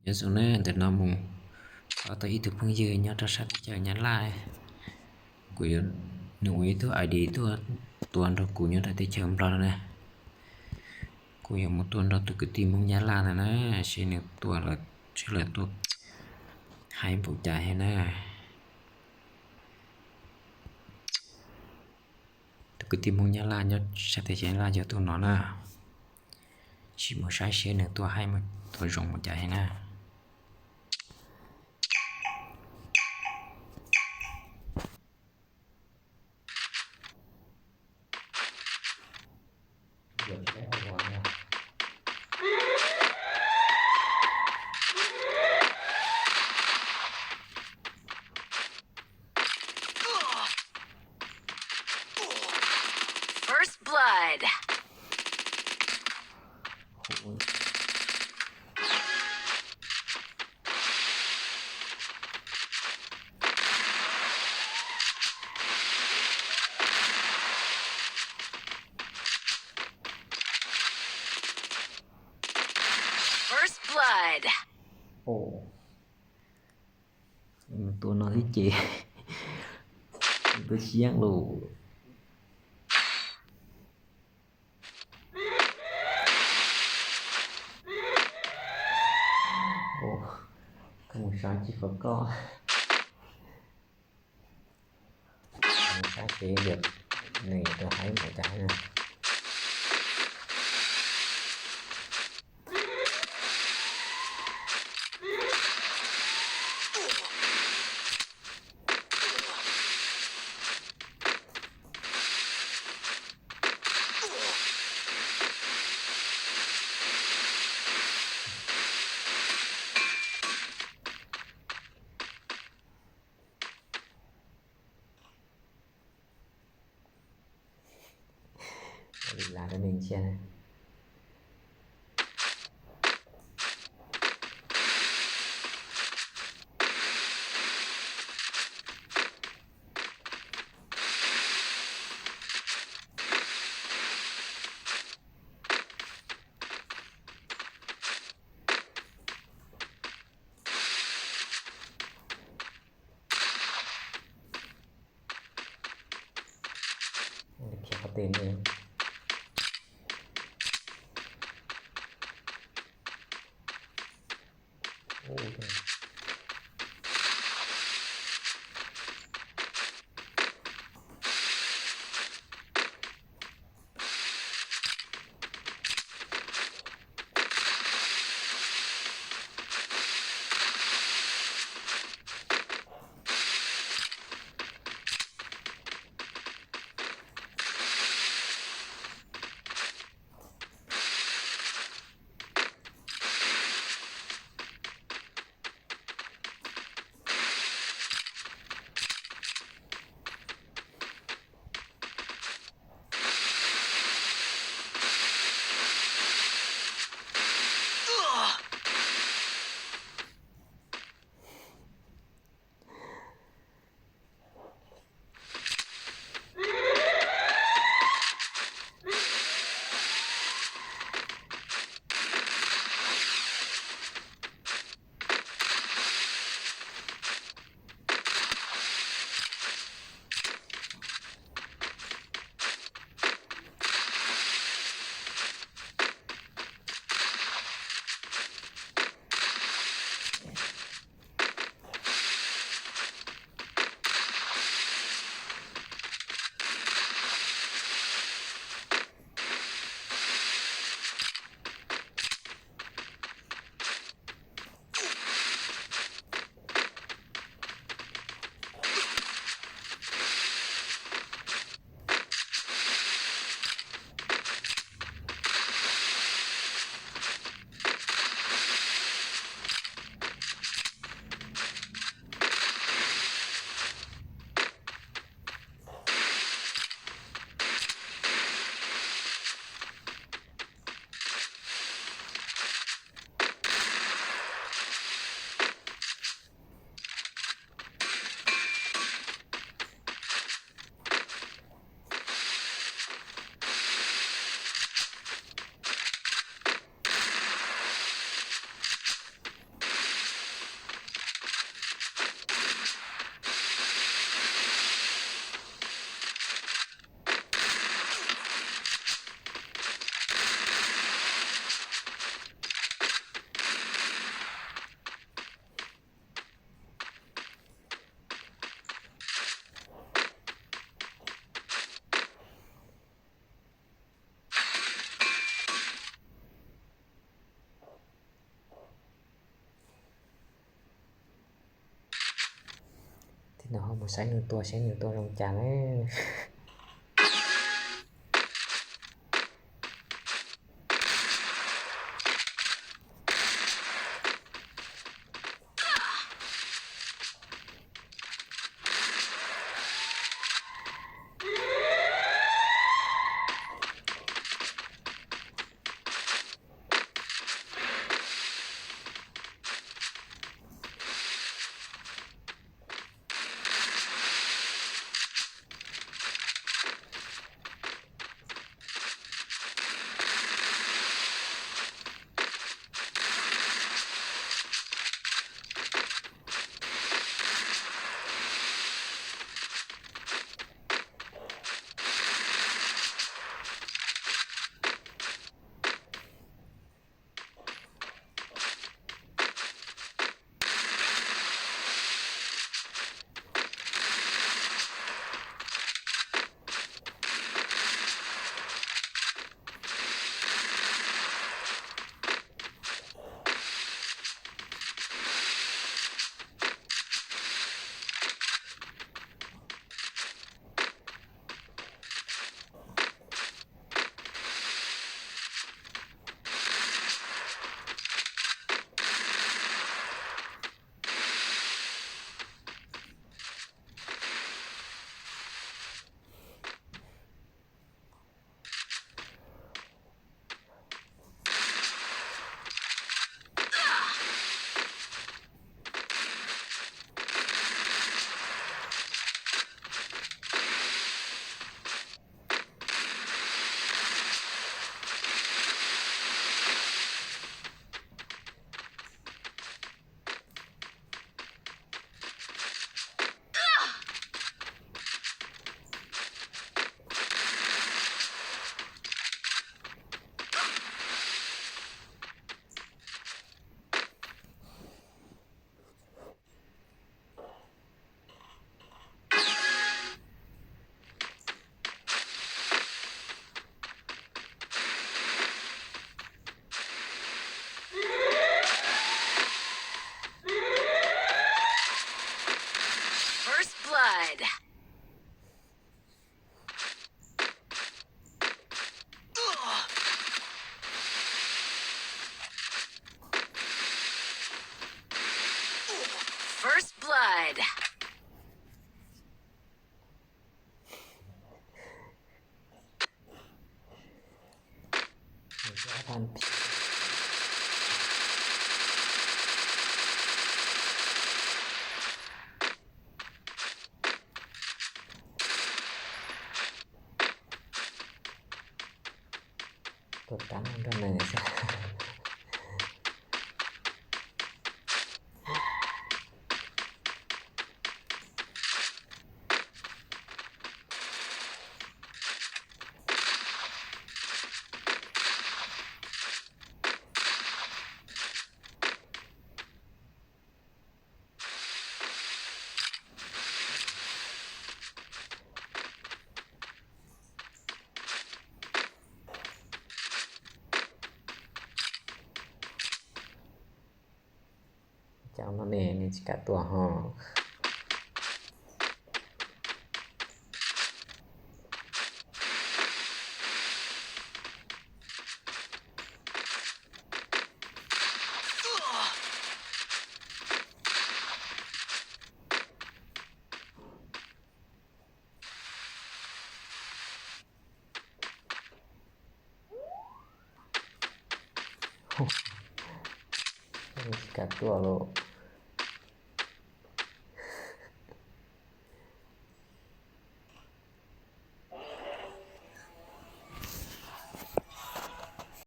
Nyob zoo na, ntawm no mus thov tau ib tug phooj ywg nyob rau sab teb chaws Nyab Laj, kuv yuav, nws ua ib tug I D tuaj tua nrog kuv nyob rau teb chaws Nplog no na. Kuv yuav mus tua nrog tus kwv tij Hmoob Nyab Laj ntawd na, seb nws tua lawm, seb lawv tua haib npaum cas thiab na. Tus kwv tij Hmoob Nyab Laj nyob sab teb chaws Nyab Laj yog tus no na. Sim mus saib seb nws tua haib, tua zoo npaum cas thiab na. First blood. First blood. Mus tua no thiab ces tua siab lawm. Koj mus saib tsis qhov koj, mus saib seb nws tua haib npaum cas na. Ua li las rau nej ntsia. Khiav qhov twg ne? Nws ho mus saib nws tua, saib nws tua zoo cas lawm. First blood. First blood. Tua tag nrho neeg xwb. Cov no ne nws tsis kam tua ho. Tsis kam tuaj los.